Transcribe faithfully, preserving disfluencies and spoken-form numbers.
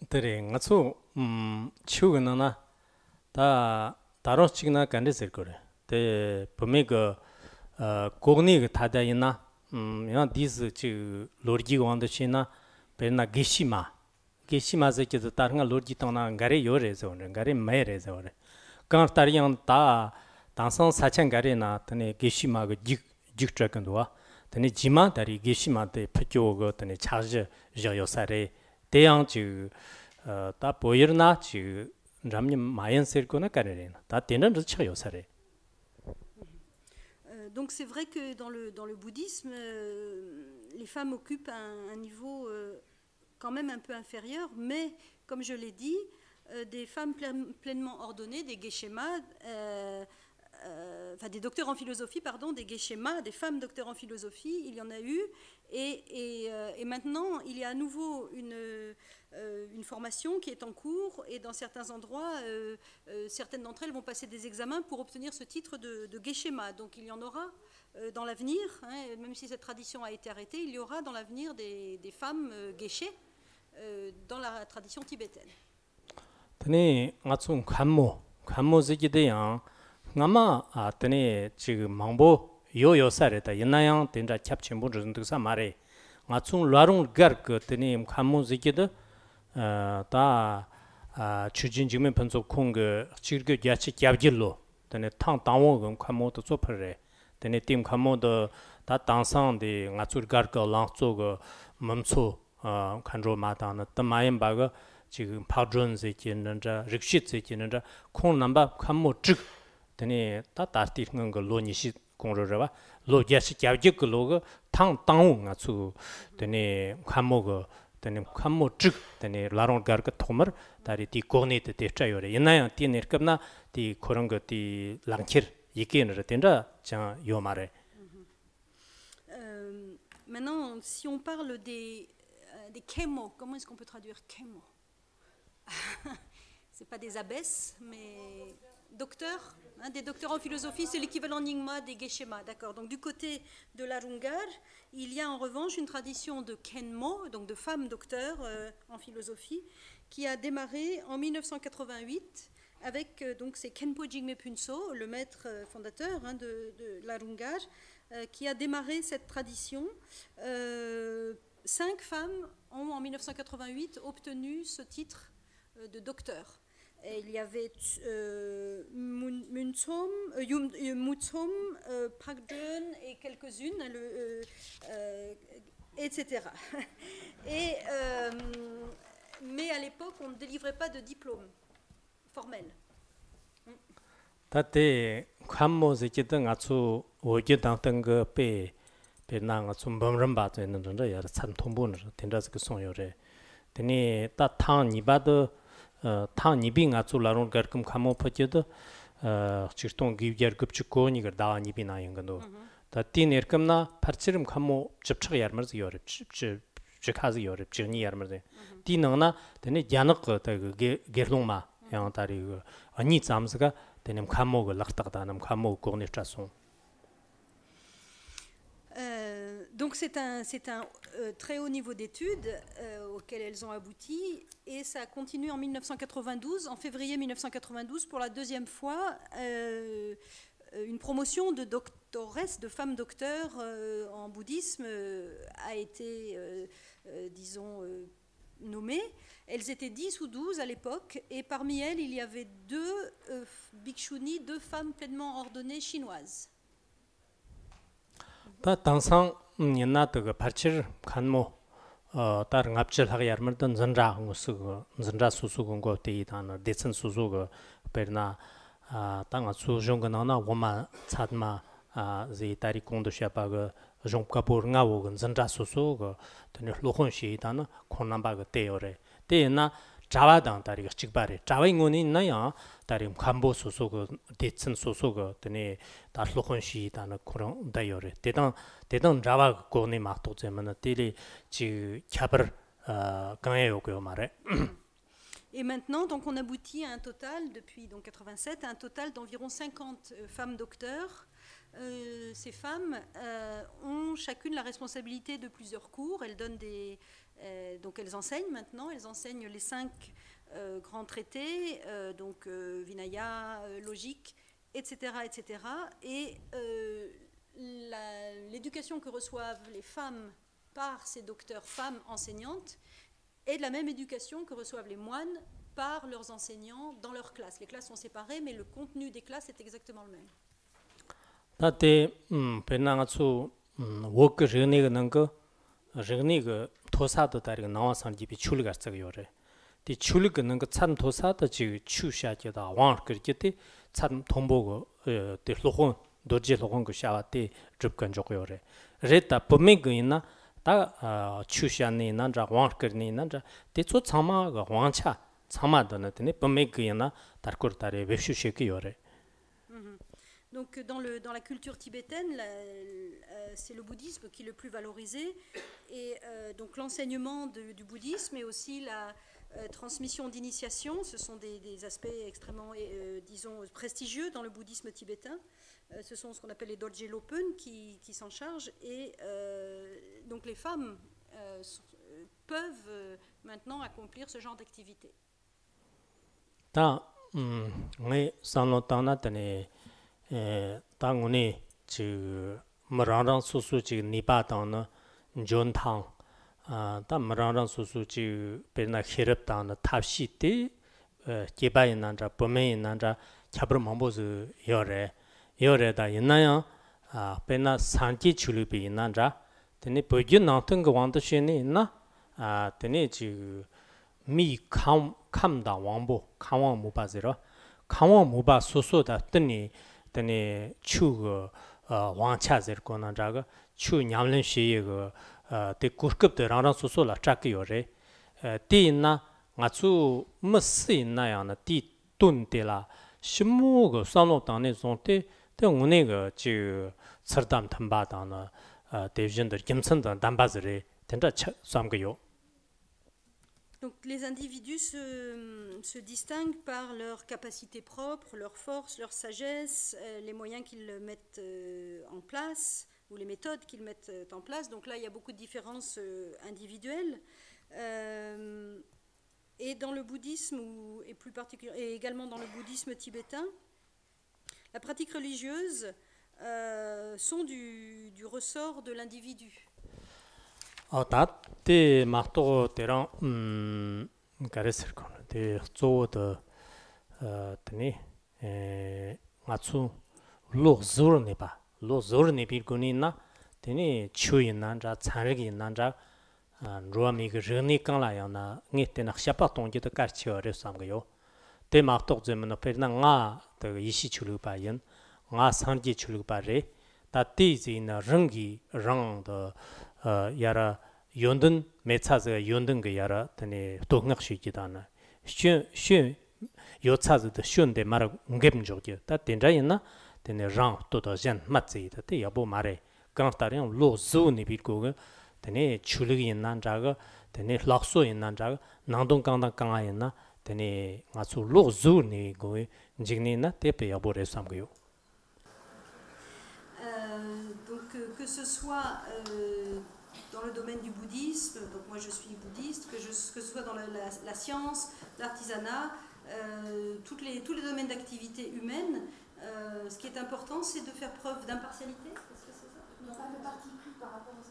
དེ་རེད། ང་ཚོ་ཨམ་ཆོས་ཀྱི་ནང་ན་ད་ད་རུང་གཅིག་ན་ག་འདྲ་ཟེར་དགོས་རེད། དེ་བུད་མེད་ཀྱི་ཨ་གོ་གནས་ཀྱི་ཐད་ལ་ཡིན་ན་ཨམ་ཡང་དེའི་ཟིག་ཅིག་ལོ་རྒྱུས་དབང་དུ་བྱས་ན། དཔེར་ན་དགེ་བཤེས་མ། དགེ་བཤེས་མ་ཟེར་གྱི་དེ་ད་སྔ་ལོ་རྒྱུས་སྟེང་ན་འགའ་རེ་ཡོད་རེད་ཟེར་བ་རེད། འགའ་རེ་མེད་རེད་ཟེར་བ་རེད། གང་ལྟར་ཡང་ད་དེང་སང་ས་ཆ་འགའ་རེ་ན་དེ་ནས་དགེ་བཤེས་མ་གི་རྒྱུགས་རྒྱུགས་སྤྲད་གི་འདུག་བ། དེ་ནས་རྗེས་མ་ད་རེས་དགེ་བཤེས་མ་དེ་ཕུད་སྐྱོ་གི་དེ་ནས་འཆར་གཞི་བཞག་ཡོད་ས་རེད། དེ་ཡང་ཅིག་ཨ་ད་བོད་ཡུལ་ན་ཅིག་འདྲ་མཉམ་མ་ཡིན་ཟེར་དགོས་ན་ག་རེ་རེད་ན། ད་དེ་འདྲ་འདྲ་ཆགས་ཡོད་ས་རེད། Euh, donc c'est vrai que dans le, dans le bouddhisme, euh, les femmes occupent un, un niveau euh, quand même un peu inférieur, mais comme je l'ai dit, euh, des femmes plein- pleinement ordonnées, des geshe ma, euh, euh, enfin des docteurs en philosophie, pardon, des geshe ma, des femmes docteurs en philosophie, il y en a eu, et, et, euh, et maintenant il y a à nouveau une, euh, une formation qui est en cours, et dans certains endroits, euh, euh, certaines d'entre elles vont passer des examens pour obtenir ce titre de, de geshe ma. Donc il y en aura euh, dans l'avenir, hein, même si cette tradition a été arrêtée, il y aura dans l'avenir des, des femmes euh, geshe euh, dans la tradition tibétaine. དེ་ནས་ང་ཚོ་མཁན་མོ། མཁན་མོ་ཟེར་གྱི་དེ་ཡང་སྔ་མ་ཨ་དེ་ནས་ཅིག་མང་པོ་ཡོད་ཡོད་ས་རེད། ད་ཡིན་ན་ཡང་དེ་འདྲ་ཁྱབ་ཆེན་པོ་འགྲོ་འདུག་ས་མ་རེད། ང་ཚོ་བླ་རུང་སྒར་གི་དེ་ནས་མཁན་མོ་ཟེར་གྱི་དེ་ཨ་ད་ཨ་ཆོས་རྗེ་འཇིགས་མེད་ཕུན་ཚོགས་ཁོང་གི་གཅིག་དགུ་བརྒྱད་ཅུ་གྱ་བརྒྱད་ལོ། དེ་ནས་ཐེངས་དང་པོ་གི་མཁན་མོ་དེ་ཚོ་ཕུད་རེད། དེ་ནས་དེའི་མཁན་མོ་དེ་ད་དེང་སང་དེ་ང་ཚོའི་སྒར་གི་ལང་གཙོ་གི་མི་ཚོ་ཨ་མཁའ་འགྲོ་མ་དང་ནི་དེ་མ་ཡིན་པ་གི་ཅིག་འཕགས་སྒྲོན་ཟེར་གྱི་ནི་འདྲ། རིག་བྱེད་ཟེར་གྱི་ནི་འདྲ། ཁོང་རྣམ་པ་མཁན་མོ་དྲུག་དེ་ནས་ད་ད་ལྟའི་སྔོན་གྱི་ལོ་ཉི་ཤུ་གོང་རོལ་རེད་བ། ལོ་བརྒྱད་ཅུ་གྱ་བརྒྱད་ཀྱི་ལོ་གི་ཐེངས་དང་པོ་ང་ཚོའི་དེ་ནས་མཁན་མོ་གི་དེ་ནས་མཁན་མོ་དྲུག་དེ་ནས་བླ་རུང་སྒར་གི་ཐོག་མར་ད་རེས་དེའི་གོ་གནས་དེ་དེ་སྤྲད་ཡོད་རེད། ཡིན་ན་ཡང་དེའི་གནས་སྐབས་ན་དེའི་ཁོ་རང་གི་དེའི་ལག་འཁྱེར་ཡི་གེ་ནི་རེད་དེ་འདྲ་ཅང་ཡོད་མ་རེད། Euh, maintenant, si on parle des, euh, des kemo, comment est-ce qu'on peut traduire kemo? C'est pas des abbesses, mais docteurs, hein, des docteurs en philosophie, c'est l'équivalent nyingma des geshe ma, d'accord. Donc du côté de l'Arungar, il y a en revanche une tradition de kenmo, donc de femmes docteurs euh, en philosophie, qui a démarré en mille neuf cent quatre-vingt-huit avec euh, donc c'est Khenpo Jigme Phunso, le maître euh, fondateur hein, de, de l'Arungar, euh, qui a démarré cette tradition. Euh, cinq femmes ont en mille neuf cent quatre-vingt-huit obtenu ce titre euh, de docteur. Et il y avait euh, Mun- Munchom, euh, Yum- euh, Muchom, euh, Phakdrön et quelques-unes, hein, le, euh, euh, et cetera. Et, euh, mais à l'époque, on ne délivrait pas de diplôme formel. ད་དེ་མཁན་མོ་ཟེར་གྱི་དེ་ང་ཚོ་བོད་བརྒྱུད་ནང་བསྟན་གྱི་དཔེ། དཔེར་ན་ང་ཚོ་འབུམ་རམས་པ་ཚོ་ནི་འདྲ་འདྲ་ཡར་ཚད་མཐོན་པོ་ནི་དེ་འདྲ་ཟིག་གི་སོང་ཡོད་རེད། དེ་ནས་ད་ཐེངས་གཉིས་པ་དེ་ཨ་ཐེངས་གཉིས་པའི་ང་ཚོ་བླ་རུང་སྒར་གྱི་མཁན་མོ་ཕུད་རྒྱུ་དེ་ཨ་ཆིག་སྟོང་དགུ་བརྒྱ་དགུ་བཅུ་གོ་གཉིས་ཀྱི་ཟླ་བ་གཉིས་པའི་ནང་ཡིན་གྱི་འདུག་ད་དེའི་གནས་སྐབས་ན་ཕལ་ཆེར་མཁན་མོ་བཅུ་ཕྲག་ཡར་མར་ཟིག་ཡོད་རེད། བཅུ་བཅུ་བཅུ་ཁ་ཟིག་ཡོད་རེད། བཅུ་གཉིས་ཡར་མར་ཟིག་དེའི་ནང་ན་དེ་ནས་རྒྱ་ནག་གི་ད་གི་དགེ་དགེ་སློང་མ་ཡང་ད་རེས་གཉིས་ཙམ་ཟིག་ག་དེ་ནས་མཁན་མོ་གི་ལག་རྟགས་དང་ནི་མཁན་མོ་གི་གོ་གནས་སྤྲད་སོང་། Euh, donc c'est un, c'est un euh, très haut niveau d'études euh, auquel elles ont abouti et ça a continué en mille neuf cent quatre-vingt-douze, en février mille neuf cent quatre-vingt-douze pour la deuxième fois. Euh, euh, une promotion de doctoresse, de femme docteur euh, en bouddhisme euh, a été, euh, euh, disons, euh, nommée. Elles étaient dix ou douze à l'époque et parmi elles, il y avait deux euh, bhikshunis, deux femmes pleinement ordonnées chinoises. ད་དེང་སང་ཡིན་ན་དེ་གི་ཕལ་ཆེར་མཁན་མོ་ཨ་ད་ལྔ་བཅུ་ལྷག་ཡར་མར་དེ་འཛིན་གྲྭ་དངོས་སུ་གི་འཛིན་གྲྭ་སོ་སོ་གི་མགོ་བཏེགས་ཡི་དང་ནི་སྡེ་ཚན་སོ་སོ་གི། དཔེར་ན་ཨ་ད་ང་ཚོའི་གཞུང་གི་ནང་ན་དབུ་མ་ཚད་མ་ཨ་ཟེར་ད་རེས་གོང་དུ་བཤད་པ་གི་གཞུང་བཀའ་པོད་ལྔ་བོ་གི་འཛིན་གྲྭ་སོ་སོ་གི་དེ་ནས་སློབ་དཔོན་བྱས་ཡི་དང་ནི་ཁོང་རྣམ་པ་གི་བསྡད་ཡོད་རེད། དེ་ཡིན་ན་གྲྭ་བ་དང་ད་རེས་གཅིག་པ་རེད། གྲྭ་བའི་ངོས་ནས་ཡིན་ན་ཡང་ད་རེས་མཁན་པོ་སོ་སོ་གི་སྡེ་ཚན་སོ་སོ་གི་དེ་ནས་ད་སློབ་དཔོན་བྱས་ཡི་དང་ནི་ཁོ་རང་བསྡད་ཡོད་རེད། དེ་དང་དེ་དང་འདྲ་བ་གི་གོ་གནས་མ་གཏོགས་ཙམ་མིན་ན་དེ་ལས་ཅིག་ཁྱད་པར་ཨ་གང་ཡང་ཡོད་གི་ཡོད་མ་རེད། Et maintenant, donc, on aboutit à un total, depuis donc quatre-vingt-sept, à un total d'environ cinquante euh, femmes docteurs. Euh, ces femmes euh, ont chacune la responsabilité de plusieurs cours. Elles donnent des, Euh, donc elles enseignent maintenant, elles enseignent les cinq euh, grands traités, euh, donc euh, Vinaya, euh, logique, et cetera, et cetera. Et euh, la- l'éducation que reçoivent les femmes par ces docteurs femmes enseignantes est de la même éducation que reçoivent les moines par leurs enseignants dans leur classe. Les classes sont séparées, mais le contenu des classes est exactement le même. ད་དེ་ཨམ་དཔེར་ན་ང་ཚོ་ཨམ་བོད་ཀྱི་རིག་གནས་ཀྱི་ནང་གི་རིག་གནས་ཀྱི་མཐོ་ས་དུ་ད་རེས་ནང་པ་སངས་རྒྱས་པའི་ཆོས་ལུགས་ལ་བརྩི་གི་ཡོད་རེད། དེ་ཆོས་ལུགས་ཀྱི་ནང་གི་ཚད་མཐོ་ས་དུ་ཅིག་ཆོས་བཤད་རྒྱུ་དང་དབང་བསྐུར་རྒྱུ་དེ་ཚད་མཐོན་པོ་གི་ཨེ་དེ་སློབ་དཔོན་རྡོ་རྗེ་སློབ་དཔོན་གྱི་བྱ་བ་དེ་སྒྲུབ་གི་འཇོག་གི་ཡོད་རེད། རེད། ད་བུད་མེད་ཀྱི་ཡིན་ན་ད་ཨ་ཆོས་བཤད་ནི་ཡིན་ན་འདྲ། དབང་བསྐུར་ནི་ཡིན་ན་འདྲ། དེ་ཚོ་ཚང་མ་གི་དབང་ཆ་ཚང་མ་འདི་ནི་དེ་ནས་བུད་མེད་ཀྱི་ཡིན་ན་ད་སྐོར་ད་རེས་བེད་སྤྱོད་བྱེད་ཀྱི་ཡོད་རེད། Mhm. Donc euh, dans le, dans la culture tibétaine, la- euh, c'est le bouddhisme qui est le plus valorisé. Et euh, donc l'enseignement de- du bouddhisme et aussi la euh, transmission d'initiation, ce sont des, des aspects extrêmement, euh, disons, prestigieux dans le bouddhisme tibétain. Euh, ce sont ce qu'on appelle les dorje lopen qui, qui s'en chargent. Et euh, donc les femmes euh, sont- euh, peuvent euh, maintenant accomplir ce genre d'activité. ད་ཨམ་ངས་བསམ་བློ་བཏང་ན་དེ་ནས་ཨེ་ད་དངོས་གནས་ཅིག་མི་རང་རང་སོ་སོ་ཅིག་ནུས་པ་དང་ནི་འཇོན་ཐང་ཨ་ད་མི་རང་རང་སོ་སོ་ཅིག་དཔེར་ན་ཤེས་རབ་དང་ནི་ཐབས་ཤེས་དེ་ཨ་སྐྱེས་པ་ཡིན་ན་འདྲ། བུད་མེད་ཡིན་ན་འདྲ། ཁྱད་པར་མང་པོ་ཟིག་ཡོད་རེད། ཡོད་རེད། ད་ཡིན་ན་ཡང་ཨ་དཔེར་ན་སངས་རྒྱས་ཆོས་ལུགས་པ་ཡིན་ན་འདྲ། དེ་ནས་བོད་བརྒྱུད་ནང་བསྟན་གྱི་དབང་དུ་བྱས་ནས་ཡིན་ན་ཨ་དེ་ནས་ཅིག་མིའི་ཁམས་ཁམས་དང་དབང་པོ། ཁམས་དབང་མོས་པ་ཟེར་བ། ཁམས་དབང་མོས་པ་སོ་སོ་དང་བསྟུན་ནས་དེ་ནས་ཆོས་ཀྱི་ཨ་དབང་ཆ་ཟེར་དགོས་ན་འདྲ་གི། ཆོས་ཉམས་ལེན་བྱེད་ཡས་ཀྱི་ཨ་དེ་གོ་སྐབས་དེ་རང་རང་སོ་སོ་ལ་སྤྲད་ཀྱི་ཡོད་རེད། ཨ་དེ་ཡིན་ན་ང་ཚོ་མི་སུ་ཡིན་ན་ཡང་ན་དེའི་དོན་དེ་ལ་ཞིབ་མོ་གི་བསམ་བློ་བཏང་ནས་བཟུང་སྟེ། དེ་དངོས་གནས་གི་ཅིག་ཚུལ་དང་མཐུན་པ་དང་ནི་ཨ་དེ་བཞིན་དུ་རྒྱུ་མཚན་དང་ལྡན་པ་ཟིག་རེད། དེ་འདྲ་ཆགས་བསམ་གི་ཡོད། Donc les individus se, se distinguent par leurs capacités propres, leur force, leur sagesse, euh, les moyens qu'ils mettent euh, en place ou les méthodes qu'ils mettent euh, en place. Donc là, il y a beaucoup de différences euh, individuelles. Euh, et dans le bouddhisme, ou- et plus particulièrement, et également dans le bouddhisme tibétain, la pratique religieuse euh, sont du, du ressort de l'individu. ཨ་ད་དེ་མ་གཏོགས་དེ་རང་ཨམ་ག་རེ་ཟེར་གོ་ནི། དེ་གཙོ་བོ་དེ་ཨ་དེ་ནི་ཨེ་ང་ཚོ་བློ་གཟུ་བོར་གནས་པ། བློ་གཟུ་བོར་གནས་པའི་སྒོ་ནས་ན། དེ་ནི་ཆོས་ཡིན་ན་འདྲ། ཚན་རིག་ཡིན་ན་འདྲ། ཨ་འགྲོ་བ་མིའི་གི་རིག་གནས་གང་ལ་ཡང་ན་ངས་བལྟས་ན་དཔྱད་པ་གཏོང་རྒྱུ་དེ་གལ་ཆེ་བ་རེད་བསམ་གི་ཡོད། དེ་མ་གཏོགས་ཟེར་མིན་ན། དཔེར་ན་ང་དེ་ཡེ་ཤུའི་ཆོས་ལུགས་པ་ཡིན། ང་སངས་རྒྱས་ཆོས་ལུགས་པ་རེད། ད་དེ་ཟིག་ཡིན་ན་རང་གིས་རང་དེ་ཨ་ཡར་ཡོན་ཏན་མེད་ཚ་ཟིག་ཡོན་ཏན་གི་ཡར་དེ་ནས་བསྟོད་བསྔགས་བྱེད་རྒྱུ་དང་ནི། སྐྱོན་སྐྱོན་ཡོད་ཚ་ཟིག་དེ་སྐྱོན་དེ་མར་འགེབས་འཇོག་རྒྱུ། ད་དེ་འདྲ་ཡིན་ན་དེ་ནས་རང་བསྟོད་དང་གཞན་སྨད་ཟེར་ཡས་དེ་དེ་ཡག་པོ་མ་རེད། གང་ལྟར་ཡང་བློ་གཟུ་བོ་གནས་པའི་སྒོ་གི་དེ་ནས་ཆོས་ལུགས་ཡིན་ན་འདྲ་གི། དེ་ནས་ལྷག་བསམ་ཡིན་ན་འདྲ་གི། ནང་དོན་གང་དང་གང་ཡིན་ན་དེ་ནས་ང་ཚོ་བློ་གཟུ་བོ་གནས་པའི་སྒོ་གི་འཇུག་ནས་ན་དེ་དཔེ་ཡག་པོ་རེད་བསམ་གི་ཡོད། Euh, donc euh, que ce soit euh, dans le domaine du bouddhisme, donc moi je suis bouddhiste, que, je- que ce soit dans la, la- la science, l'artisanat, euh, toutes les- tous les domaines d'activité humaine, euh, ce qui est important, c'est de faire preuve d'impartialité. Est-ce que c'est ça ? Il n'y a pas de parti pris par rapport aux